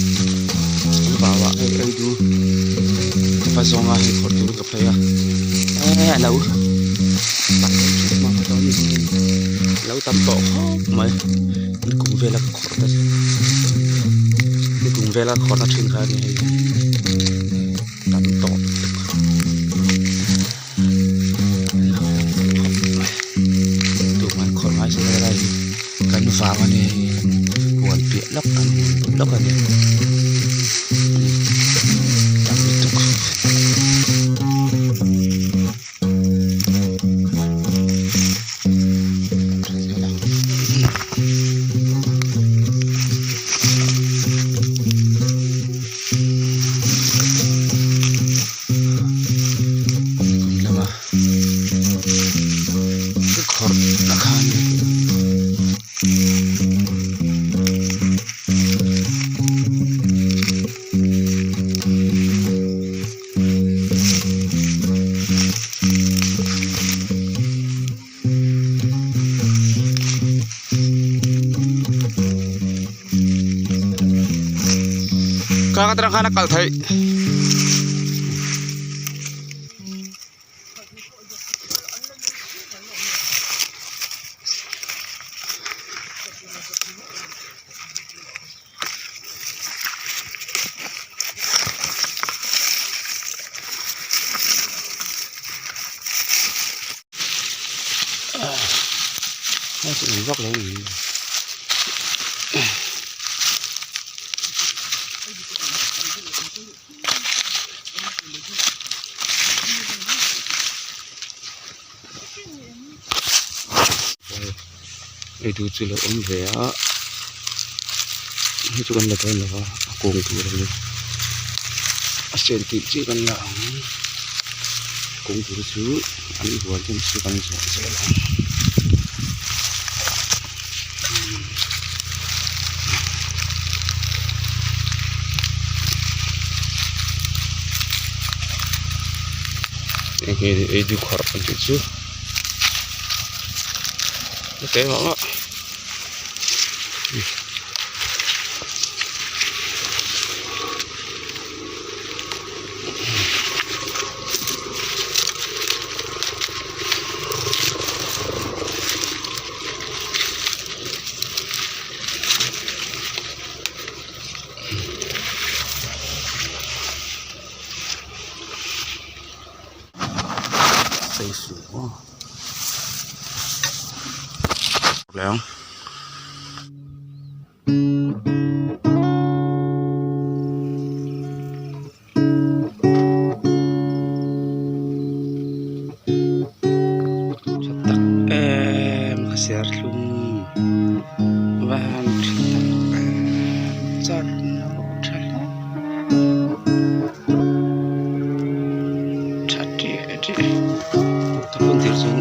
An vau ah hei ei du ka va zawng a hei khawrh turin ka phei a eee a lo lo tam tawh khawp mai nikum vela ka khawrh ta nikum vela ka khawrh na thin kha a ni hei tam tawh lutuk tumah an khawrh ngai si lo lai hi kan vang a ni hei huan piah lawk kan huan bul lawk a ni tam lutuk. Kum lama ka khawrh na kha a ni. Kang atang khan a kal theih. Vak lo ni ei tur chu a lo awm ve a hei chu kan la dawn lo va a kawng tur a ni a sen tih chiah kan la ang kawng tur chu an huan te chu kan zawh zel ang. Hei ei du khawrh an tih chu keimah mah. Tha tak em ka serthlum van tha tak em char na pawh tha hle tha tih tih ka phun tir chuan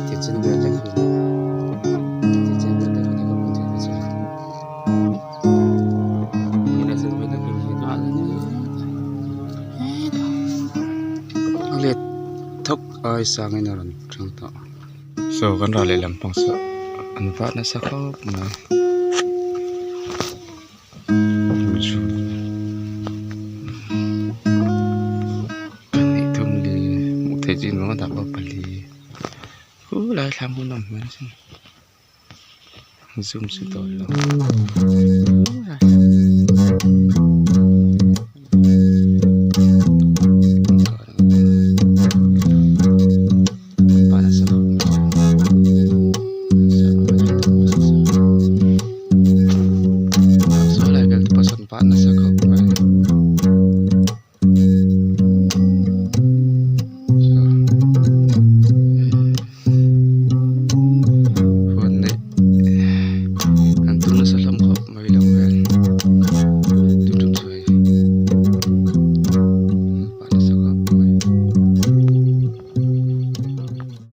ti chin vel te kha ti chin vel te kha ka phun tir chu. Let thawk ai sangin a rawn tang tawh saw kan ral lehlam pang saw an vah nasa khawp mai pahnih thum li hmuh theih chin vang a dah pawh pali khulai thlam hun a awm hmel a sin. Zoom chu tawh lo.